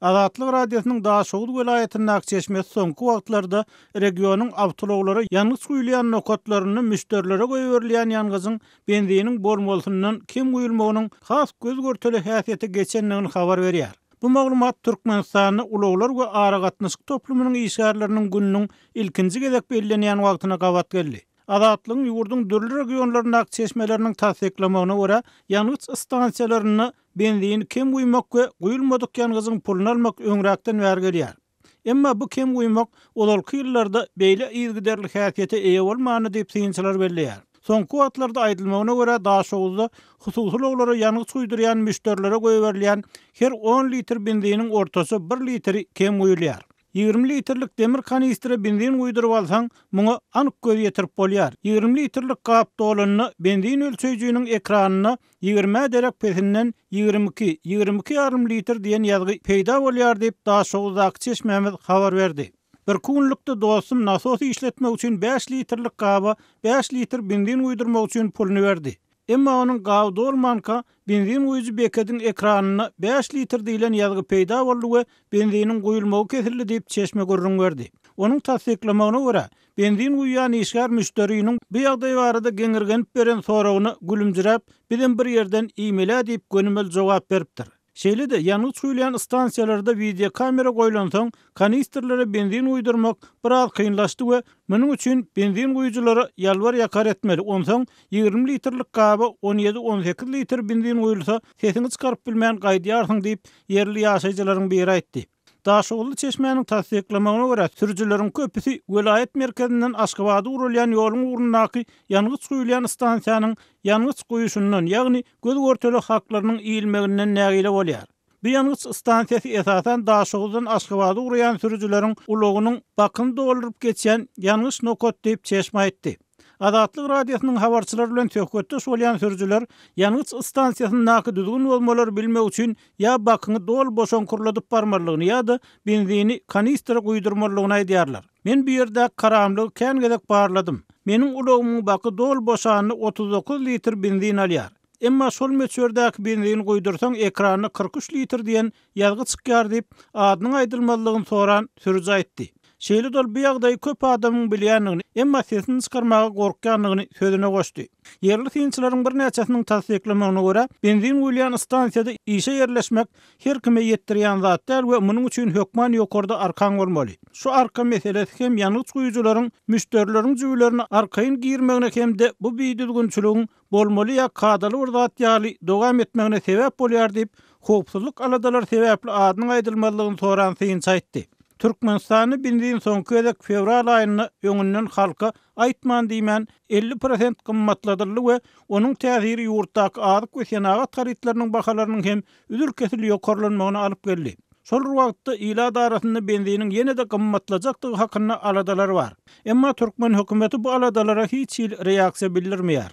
Azatlyk Radiosynyň Daşoguz welaýatyndaky çeşmesi soňky wagtlarda regionyň awtoulaglara ýangyç guýulýan nokatlarynda müşderilere goýberilýän ýangyjyň benziniň bolmalysyndan kem guýulmagynyň has göz-görtele häsiýete geçendigini habar berýär. Bu maglumat Türkmenistanda Ulaglar we aragatnaşyk toplumynyň işgärleriniň gününiň ilkinji gezek bellenýän wagtyna gabat geldi. Azatlygyň ýurduň dürli regionlaryndaky çeşmeleriniň tassyklamagyna görä, ýangyç stansiýalarynda benzini kem guýmak we guýulmadyk ýangyjyň puluny almak öňräkden bäri gelýär. Emma bu kem guýmak ozalky ýyllarda beýle yzygiderli häsiýete eýe bolmandy diýip, synçylar belleýär. Soňky wagtlarda aýdylmagyna görä, Daşoguzda hususy ulaglara ýangyç guýdurýan müşderilere goýberilýän her on litr benziniň ortaça bir litri kem guýulýar. 20 litrlik demir kanistre benzin guýduryp alsaň, muňa anyk göz ýetirip bolýar. 20 litrlik gap dolanda benzin ölçeýjiniň ekranynda ýigrimä derek pesinden 22, 22 ýarym litr diýen ýazgy peýda bolýar diýip, Daşoguzdaky çeşmämiz habar berdi. Birki günlükde dostum nasos işletmek üçin bäş litrlik gaba bäş litr benzin guýdurmak üçin puluny berdi. Emma onuň gaby dolmanka, benzin guýujy bekediň ekranynda bäş litr diýlen ýazgy peýda boldy we benziniň guýulmagy kesildi diýip, çeşme gürrüň berdi. Onuň tassyklamagyna görä, benzin guýýan işgär müşderiniň bu ýagdaý barada geňirgenip beren soragyna gülümjiräp, Bizem bir ýerden iýmel-ä diýip gönümel jogap beripdir. Şeýle-de, ýangyç guýulýan stansiýalarda wideokamera goýlansoň, kanistrlere benzin guýdurmak biraz kynlaşdy we munuň üçin benzin guýujylara ýalbar-ýakar etmeli, onsoň 20 litrlik gaba on ýedi-on sekiz litr benzin guýulsa, sesiňi çykaryp bilmän gaýdýarsyň diýip, ýerli ýaşaýjylaryň biri aýtdy. Daşoguzly çeşmäniň tassyklamagyna görä, sürüjileriň köpüsi welaýat merkezinden Aşgabada ugralýan ýoluň ugrundaky ýangyç guýulýan stansiýanyň ýangyç guýuşyndan, ýagny göz-görtele haklarynyň iýilmeginden nägile bolýar. Bu ýangyç stansiýasy esasan Daşoguzdan Aşgabada ugraýan sürüjileriň ulagynyň bakyny dolduryp geçýän ýangyç nokat diýip, çeşme aýtdy. Azatlyk Radiosynyň habarçylary bilen söhbetdeş bolýan sürüjiler ýangyç stansiýasyndaky düzgün bozmalary bilmek üçin ýa bakyňy doly boşaňkyrladyp barmalydygyny ýa-da benzini kanistra guýdurmalydygyny aýdýarlar. Men bu ýerdäki karamlygy kän gezek barladym. Meniň ulagymyň baky doly boşanda 39 litr benzin alýar. Emma şol möçberdäki benzini guýdursaň ekranda 43 litr diýen ýazgy çykýar diýip, adynyň aýdylmazlygyny soran sürüji aýtdy. Şeýle-de ol bu ýagdaýy köp adamyň bilýändigini, emma sesini çykarmaga gorkýandygyny sözüne goşdy. Ýerli synçylaryň birnäçesiniň tassyklamagyna görä, benzin guýulýan stansiýada işe ýerleşmek her kime ýetdirýän zat däl we munuň üçin hökman ýokarda arkaň bolmaly. Şu arka meselesi hem ýangyç guýujylaryň müşderileriň jübülerine arkaýyn girmegine hem-de bu bidüzgünçiligiň bolmaly ýa kadaly bir zat ýaly dowam etmegine sebäp bolýar diýip, howpsuzlyk aladalary sebäpli adynyň aýdylmazlygyny soran synçy aýtdy. Türkmenistanda benzin soňky gezek fewral aýynda öňünden halka aýtman-diýmän 50 prosent gymmatladyldy we onuň täsiri ýurtdaky azyk we senagat harytlarynyň bahalarynyň hem üzül-kesil ýokarlanmagyna alyp geldi. Şol bir wagtda, ilat arasynda benziniň ýene-de gymmatlajakdygy hakynda aladalar bar. Emma türkmen hökümeti bu aladalara hiç hili reaksiýa bildirmeýär.